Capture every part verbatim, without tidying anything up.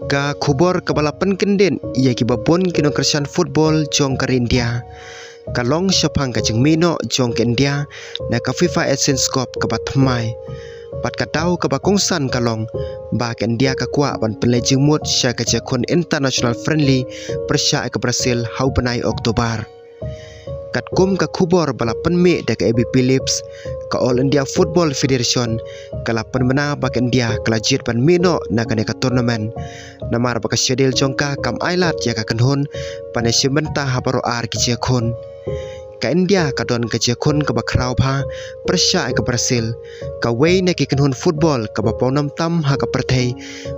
Ka khubor kaba la pynkyndit ïa kiba bun ki nongkyrshan football jong ka ri India ka long shaphang ka jingmih noh jong ka India na ka FIFA Asian Cup kaba thymmai. Bad ka daw kaba kongsan ka long ba ka India ka kwah ban pynleit jingmut sha ka jingïakhun international friendly pyrshah ïa ka Brazil ha u bnai October. Katkum ka khubor ba la pynmih da ka A B P Lips, ka All India Football Federation ka la pynbna ba ka India ka la jied ban mih noh na kane ka tournament, namar ba ka schedule jong ka kam ailad ïa ka kynhun ban ïashim bynta ha baroh ar ki jingïakhun. Ka India ka don ka jingïakhun kaba khraw bha pyrshah ïa ka Brazil, kawei na ki kynhun football kaba pawnam tam ha ka pyrthei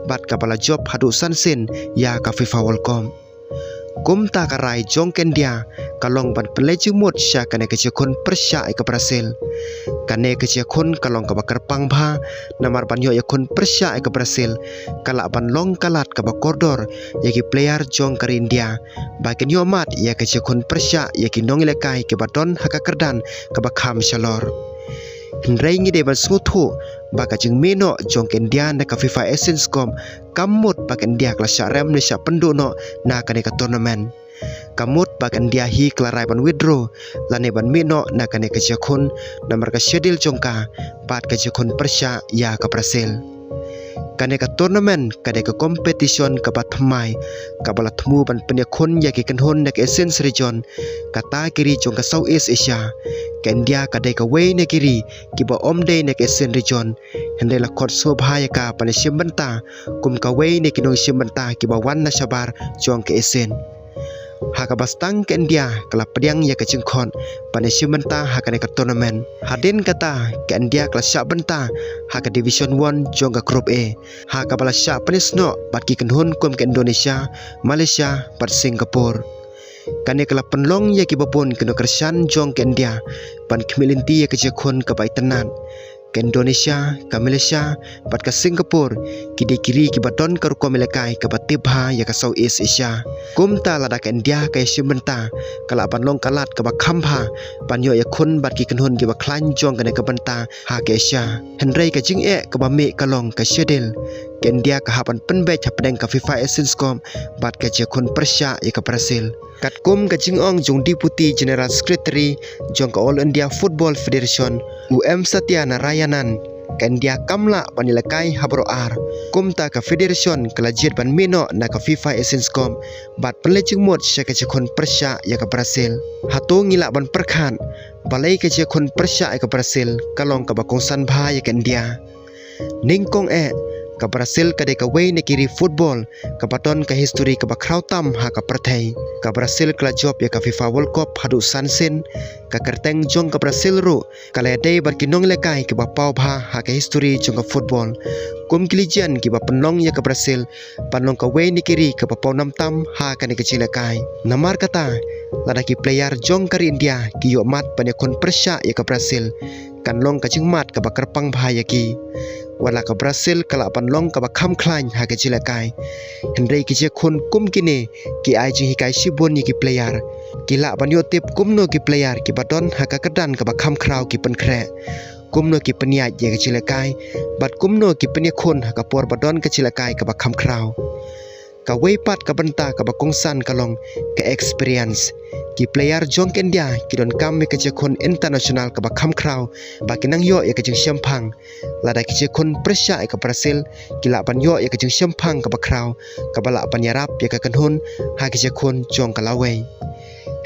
bad kaba la jop haduh san sien ïa ka FIFA World Cup. Kumta ka rai jong ka India ka long ban pynleit jingmut sha kane ka jingïakhun pyrshah ïa ka Brazil. Kane ka jingïakhun ka long kaba kyrpang bha, namar ban ïoh ïakhun pyrshah ïa ka Brazil ka lah ban long ka lad kaba kordor ïa ki player jong ka ri India ba kin ïoh mad ïa ka jingïakhun pyrshah ïa ki nongïalehkai kiba don ha ka kyrdan kaba kham shalor. Hynrei ngi dei ban sngewthuh ba ka jingmih noh jong ka India na ka FIFA Asian Cup kam mut ba ka India ka la shah rem ne shah pynduh noh na kane ka tournament. Ka mut ba ka India hi ka la rai ban withdraw lane ban mih noh na kane ka jingïakhun, namar ka schedule jong ka bad ka jingïakhun pyrshah ïa ka Brazil. Kane ka tournament ka dei ka competition kaba thymmai, kaba la thmu ban pynïakhun ïa ki kynhun na ka Asian region, kata ki ri jong ka South East Asia. Ka India ka dei kawei na ki ri kiba ym dei na ka Asian region, hynrei la khot sngewbha ïa ka ban ïashim bynta kum kawei na ki nongshim bynta kiba wan na shabar jong ka Asian. Ha kaba sdang ka India ka la pdiang ïa ka jingkhot ban ïashim bynta ha kane ka tournament. Hadien kata ka India ka la shah bynta ha ka Division One jong ka Group A, ha kaba la shah pynïasnoh bad ki kynhun kum ka Indonesia, Malaysia bad Singapore. Kane ka la pynlong ïa kiba bun ki nongkyrshan jong ka India ban khmih lynti ïa ka jingïakhun kaba itynnad. Ka Indonesia, ka Malaysia bad ka Singapore ki dei ki ri kiba don ka rukom ïalehkai kaba tip bha ïa ka South East Asia. Kumta lada ka India ka ïashim bynta, ka lah ban long ka lad kaba kham bha ban ïoh ïakhun bad ki kynhun kiba khlaiñ jong kane ka bynta ha ka Asia. Hynrei ka jingeh kaba mih ka long ka schedule. Ka India ka hap ban pynbeit hapdeng ka FIFA Asian Cup bad ka jingïakhun pyrshah ïa ka Brazil. Katkum ka jingong jong u Deputy General Secretary jong ka All India Football Federation, u M Satyanarayanan, ka India kam lah ban ïalehkai ha baroh ar. Kumta ka federation ka la jied ban mih noh na ka FIFA Asian Cup bad pynleit jingmut sha ka jingïakhun pyrshah ïa ka Brazil. Hato ngi lah ban pyrkhat balei ka jingïakhun pyrshah ïa ka Brazil ka long kaba kongsan bha ïa ka India? Nyngkong eh, ka Brazil ka dei kawei na ki ri football kaba don ka history kaba khraw tam ha ka pyrthei. Ka Brazil ka la jop ïa ka FIFA World Cup haduh san sien. Ka kyrteng jong ka Brazil ruh ka la ïadei bad ki nongïalehkai kiba paw bha ha ka history jong ka football, kum ki legend kiba pynlong ïa ka Brazil ban long kawei na ki ri kaba pawnam tam ha kane ka jingïalehkai. Namar kata, lada ki player jong ka ri India ki ïoh mad ban ïakhun pyrshah ïa ka Brazil, kan long ka jingmad kaba kyrpang bha ïa ki. Wat la ka Brazil ka lah ban long kaba kham khlaiñ ha ka jingïalehkai, hynrei ki jingïakhun kum kine ki ai jinghikai shibun ïa ki player. Ki lah ban ïoh tip kumno ki player kiba don ha ka kyrdan kaba kham khraw ki pynkhreh, kumno ki pynïaid ïa ka jingïalehkai bad kumno ki pynïakhun ha ka por ba don ka jingïalehkai kaba kham khraw. Kawei pat ka bynta kaba kongsan ka long ka experience. Ki player jong ka India ki donkam ïa ka jingïakhun international kaba kham khraw ba kin nang ïoh ïa ka jingshemphang. Lada ki jingïakhun pyrshah ïa ka Brazil, ki lah ban ïoh ïa ka jingshemphang kaba khraw kaba lah ban ïarap ïa ka kynhun ha ki jingïakhun jong ka lawei.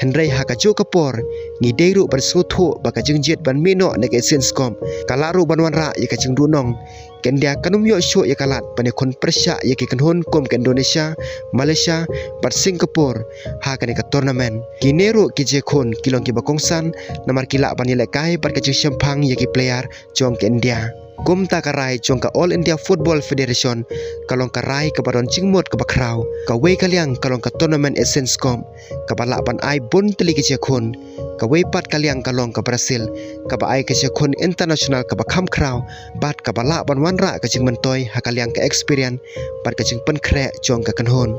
Hynrei ha kajuh ka por, ngi dei ruh ban sngewthuh ba ka jingjied ban mih noh na ka Asian Cup ka lah ruh ban wanrah ïa ka jingduhnong. Ka India kan ym ïoh shuh ïa ka lad ban ïakhun pyrshah ïa ki kynhun kum ka Indonesia, Malaysia bad Singapore ha kane ka tournament. Kine ruh ki jingïakhun ki long kiba kongsan, namar ki lah ban ïalehkai bad ka jingshemphang ïa ki player jong ka India. Kumta ka rai jong ka All India Football Federation ka long ka rai kaba don jingmut kaba khraw. Kawei ka liang ka long ka tournament Asian Cup kaba lah ban ai bun tylli ki jingïakhun. Kawei pat ka liang ka long ka Brazil kaba ai ka jingïakhun international kaba kham khraw bad kaba lah ban wanrah ka jingmyntoi ha ka liang ka experience bad ka jingpynkhreh jong ka kynhun.